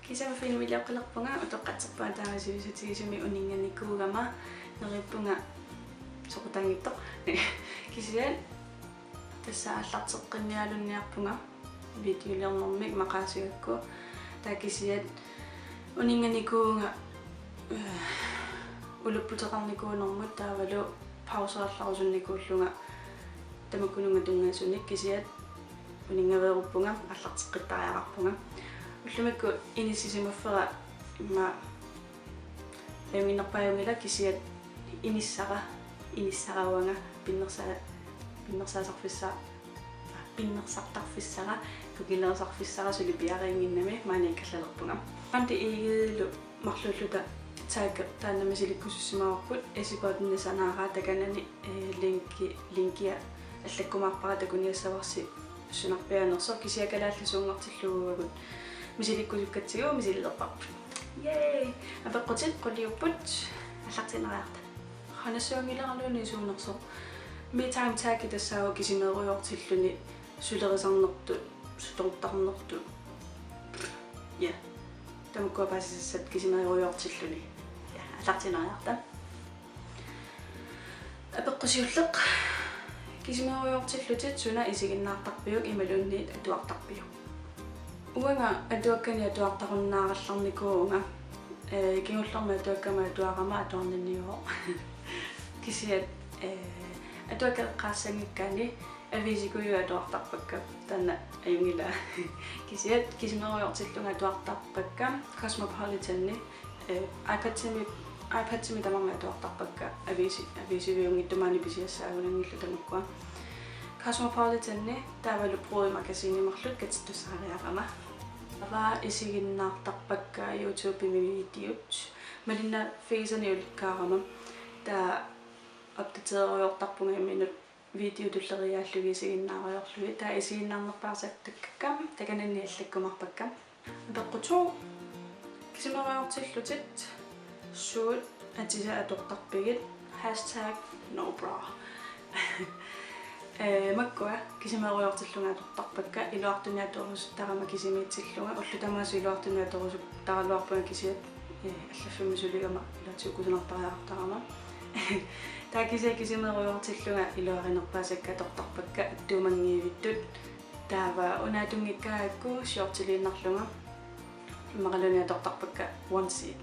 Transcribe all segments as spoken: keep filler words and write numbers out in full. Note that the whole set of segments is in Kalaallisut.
Kiisami filmiliortarpunga, utoqqatserpunga taama sivisutigisumik uninnganikuugama, neriuppunga soqutaanngitsoq. Kisianni tassa aallarteqqinnialunniarpunga videoliornermik maqaasigakku. Taava kisianni uninnganikuuvunga, eh, ulapputeqarnikuunermut taavalu pauseerlarusunnikuullunga tamakkununnga tunngaasunik, kisianni uninngaveeruppunga, aallarteqqittariaqarpunga. Ullumikkut inissisimaffera immaqa ajunnginnerpaajunngilaq, kisianni inissara, inissara uanga pinnersaa-, pinnersaasarfissaa-, pinnersartarfissara, kukilersarfissara suli piareernginnami maani ikkallalerpunga. Ante Egedelu marluulluta tagge taanna misilikkusussimavarput, Esibot Nissanara takanani, eh, linki, linkia allakkumaarpara, takuniassavarsi sunarpiaanersoq, kisianni kalaallisuunngortillugu uagut misilikkusukkatsigu misililerparput. Yay! Apeqqutit quliupput, aallartiinnariarta. Qanassuanngilaraluunniit suunersoq. Me time taggi tassaavoq kisimeerujoortilluni sulerisarnertut, sutortarnertut. Ja. Tamakkua paasisassat kisimeerujoortilluni. Ja, aallartiinnariarta. Apeqqut siulleq. Kisimeerujoortillutit suna isiginnaartarpiuk imaluunniit atuartarpiuk? Uanga atuakkani atuartarunnaarallarnikuuvunga. Eh, kingullermi atuakkama atuarama atuarniniuvoq. Kisianni, eh, atuakkat eqqaassanngikkaanni aviisikujuit atuartarpakka, taanna ajunngilaq. Kisianni kisimeerujoortillunga atuartarpakka Cosmopolitani, eh, iPadimi, iPadimi tamarmi atuartarpakka, aviisi-, aviisiviunngitsut maani pisiassaagunanngillat tamakkua. Cosmopolitani taavalu Brød Magasini marluk katittussaariarama. Taava isiginnaartarpakka YouTubemi videot. Malinnaaffigisani ulikkaarama. Taava opdateeriortarpunga imminut video tulleriiaallugit isiginnaariarlugit. Taava isiginnaarnerpaasartakkakkam takanani allakkumaarpakka. Apeqqut to. Kisimeerujoortillutit suut atisat atortarpigit? Hashtag no bra. Eh, makkua kisimeerujoortillunga atortarpakka, iluartunik atorusuttarama kisimiitsillunga, ullut tamaasa iluartunik atorusuttaraluarpunga kisianni, eh, allaffimmi suligama ilaatigut kusanartariaqartarama. Taava kisianni kisimeerujoortillunga iluarinerpaasakka atortarpakka, attuumanngivittut. Taava una atunngikkaangakku shortiliinnarlunga immaqaluunniit atortarpakka onesie.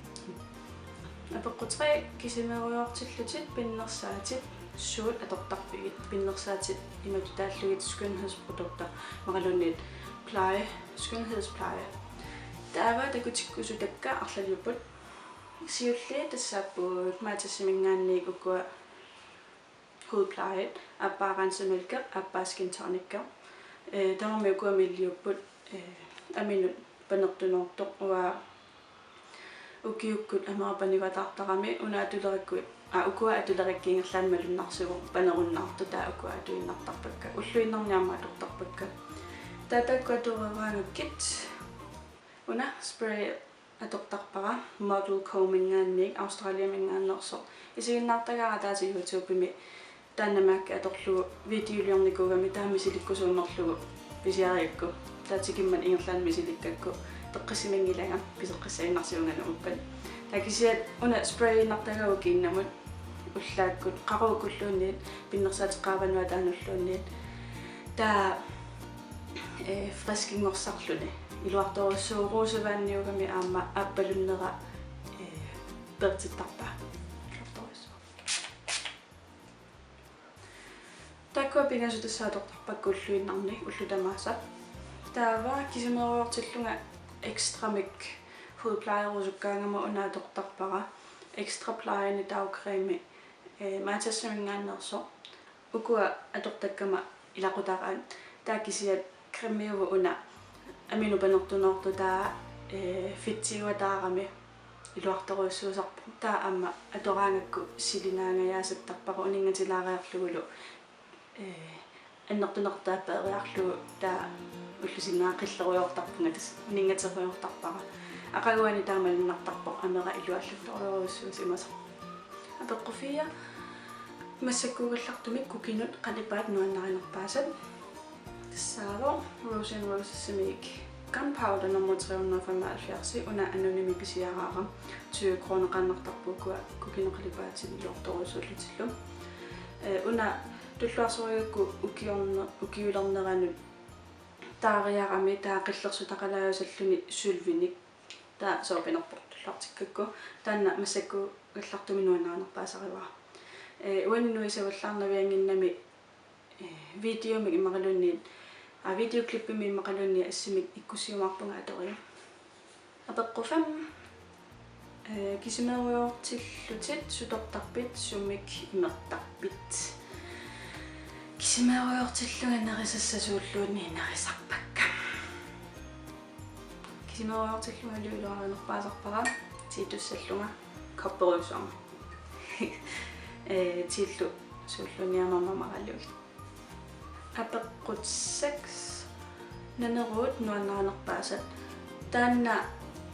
Apeqqut tre, kisimeerujoortillutit pinnersaatit suut atortarpigit? Pinnersaatit imatut taallugit skønhedsprodukter immaqaluunniit pleje, skønhedspleje. Taava takutikkusutakka arlaliupput. Siulliit tassaapput Matasiminngaanniit ukua hudplejit, aappaa rensemælk, aappaa skin tonic. Eh, tamarmik ukua miilliupput, eh, aminut panertunoortoq, uanga ukiukkut amera panivatartarami, una atulerakku-, aa, ukua atulerakku ingerlaannaq malunnarsivoq panerunnaartoq, taava ukua atuinnartarpakka, ulluinnarni aamma atortarpakka. Taava taakku atoreeraangakkit una spray atortarpara, Model Co-minngaanniit, Australiaminngaanneersoq. Isiginnaartagaara ataaseq YouTubemi taanna mærke atorlugu videoliornikuugami, taava misilikkusuunnerlugu pisiarigakku. Taava tikimmat ingerlaannaq misilikkakku peqqissimanngilanga, piseqqissaannarsiunganut uppat. Taava kisianni una sprayiinnartagara ukiinnamut ullaakkut, qaqugukkulluunniit, pinnersaatit qaavanut ataanulluunniit. Taava, eh, friskingorsarluni. Iluartorujussuuvoq, ruusuvaanniugami aamma aappalunnera, eh, peertittarpaa. Iluartorujussuuvoq. Taakkua pingasut tassa atortarpakka ulluinnarni, ullut tamaasa. Taava kisimeerujoortillunga ekstramik hudplejerusukkaangama una atortarpara. Ekstra Plejeni dagcreme, eh, Matasiminngaanneersoq. Ukua atortakkama ilaqutaraat. Taava kisianni cremiuvoq una aminut panertunoortoq, taava, eh, fedtiuataarami iluartorujussuusarpoq. Taava aamma atoraangakku silingaangajaasattarpara, uninngatilaariarlugulu, eh, annertunertaapperiarlugu, taava ullup sinnaani qillerujoortarpunga, tassa uninngaterujoortarpara. Aqaguani taama malunnartarpoq, amera iluallattorujussuusimasoq. Apeqqut fire. Massakkuugallartumik kukinut qalipaat nuannarinerpaasat. Tassaavoq Rose and Rosesimiit Gunpowder nummer tre hundrede og femoghalvfjerds, una anonymi pisiaraara, tyve kroneqaannartarpoq ukua kukineqalipaatit iluartorujuullutillu. Eh, una tulluarsorigakku ukiorne-, ukiulerneranut taariarami, taava qillersutaqalaajusalluni sølvinik, taava sooq pinerpoq tulluartikkakku, taanna massakkuugallartumik nuannarinerpaasarivara. Eh, uani nuisavallaarnaviannginnami, eh, videomik immaqaluunniit, aa, videoklippimik immaqaluunniit assimik ikkussiumaarpunga atoriga. Apeqqut fem. Eh, kisimeerujoortillutit sutortarpit, sumik imertarpit? Kisimeerujoortillunga nerisassasuulluunniit nerisarpakka. Kisimeerujoortillungalu iluarinerpaasarpara, tiitussallunga kopperujussuarmik. Eh, tiillu suulluunniit aamma mamaralugit. Apeqqut seks. Naneruut nuannarinerpaasat. Taanna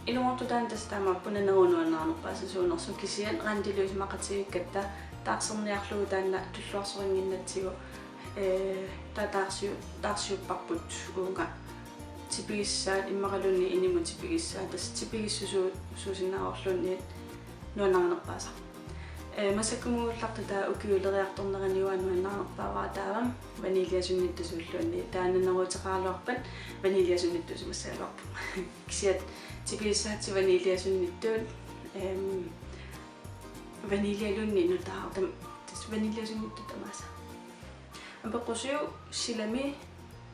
ilumoortoq taanna tassa taamaappoq, naneruut nuannarinerpaasat suunersut, kisianni Randillu isumaqatigiikkatta taarserniarlugu taanna tulluarsorinnginnatsigu, eh, taava taarsiu-, taarsiupparput uunga tipigissaat immaqaluunniit inimut tipigissaat, tassa tipigissusuusinnaavorluunniit nuannarinerpaasaq. Eh, massakkumut uullarta taava ukiuleriartornerani uanga nuannarinerpaavara taava vaniljasunnittusuulluunniit. Taava naneruuteqaraluarpat vaniljasunnittuusimassagaluarpoq. Kisianni tipigissaatsit vaniljasunnittuut, ehm, vaniljaluunniit nutaaq tam-, tassa vaniljasunnittuut tamaasa. Apeqqut syv. Silami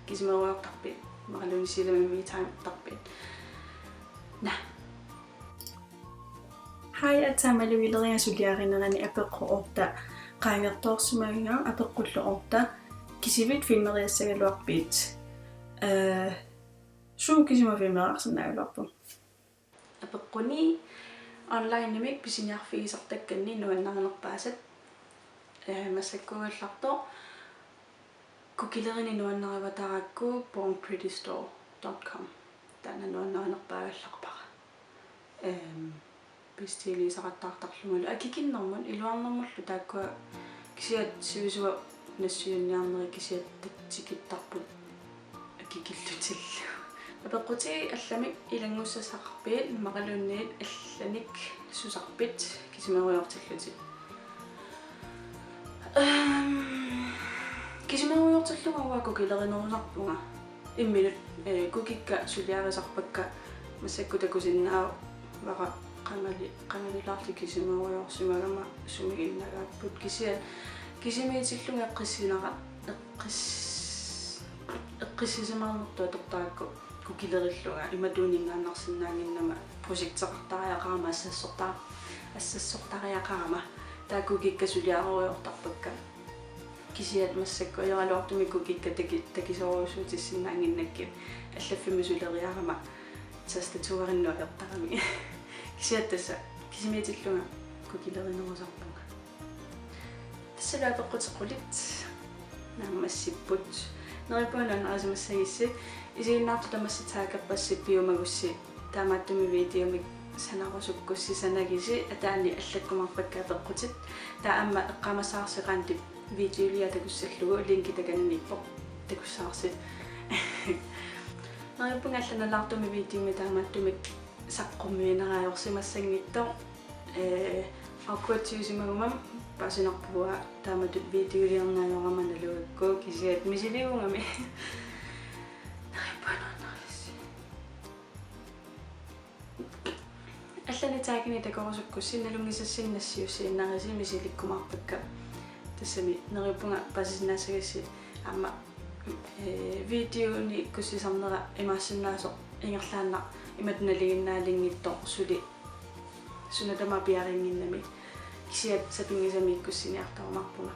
kisimeerujoortarpit? Immaqaluunniit silami me time-tarpit? Naa. Hej, aatsaat malugilerigakku suliarinerani apeqqut otte qaangertoorsimagakku, apeqqullu otte: Kisivit filmeriassagaluarpit? Eh, suut kisima filmeriarsinnaagaluarput? Apeqqut ni: Onlinemik pisiniarfigisartakkanni nuannarinerpaasat? Eh, massakkuugallartoq kukilerineq nuannarivaatarakku born pretty store dot com. Taanna nuannarinerpaagallarpara. Ehm, bestiliisaqattaartarlungalu. Akikinnermut, iluarnermullu taakkua, kisianni sivisuumik nassiunniarnerit kisianni tikittarput akikillutillu. Apeqqut ti: Allamik ilanngussassaqarpit immaqaluunniit allanik susarpit kisimeerujoortillutit? Ehm, kisimeerujoortillunga uanga kukilerinerusarpunga. Imminut, eh, kukikka suliarisarpakka massakkut takusinnaavara qangali-, qangalilaarlutik kisimeerujoorsimagama sumiginnagaapput, kisianni kisimiitillunga eqqissinera-, eqqis-, eqqissisimaarnertut atortarakku kukilerillunga, imatuunninngaannarsinnaannginnama projekteqartariaqarama assassorta-, assassortariaqarama, taava kukikka suliarerujoortarpakka. Kisianni massakkut ajoraluartumik kukikka taki-, takisoorujussuutissinnaannginnakkit, allaffimmi suleriarama tastaturinut ajortarami. Kisianni tassa kisimiitillunga kukilerinerusarpunga. Tassalu apeqqutit qulit naammassipput. Neriuppunga nuannarisimassagissi. Isiginnaartut tamassi taggerpassi piumagussi, taamaattumik videomik sanarusukkussi sanagisi, ataani allakkumaarpakka apeqqutit. Taava aamma eqqaamassavarsi Randip videoliaa takussallugu, linki takananiippoq, takussavarsi. Neriuppunga allanalaartumik videomik taamaattumik saqqummiineraajussimassanngitsoq. Eh, awkward-iusimaguma paasinarpunga taamatut videoliorneq ajorama nalugakku, kisianni misiliugami. Neriuppunga nuannarisi. Allanik taggini takorusukkussi, nalunngisassinnik nassiussiinnarisi, misilikkumaarpakka. Tassami neriuppunga paasisinnaassagissi aamma, eh, videoni ikkussisarnera imaassinnaasoq ingerlaannaq imatut nalinginnaalinngitsoq suli suna tamaat piareernginnami, kisianni sapinngisamik ikkussiniartarumaarpunga.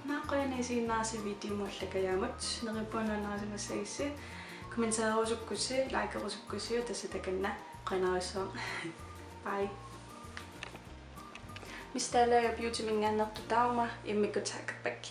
Naa, qujanaq isiginnaarassi videomut allakajaamut. Neriuppunga nuannarisimassagissi. Kommentererusukkussi, likerusukkussi, tassa takanna. Qujanarsuaq. Bye. Mister Lager Beautyminngaanneersoq taama immikkut taggerpakka.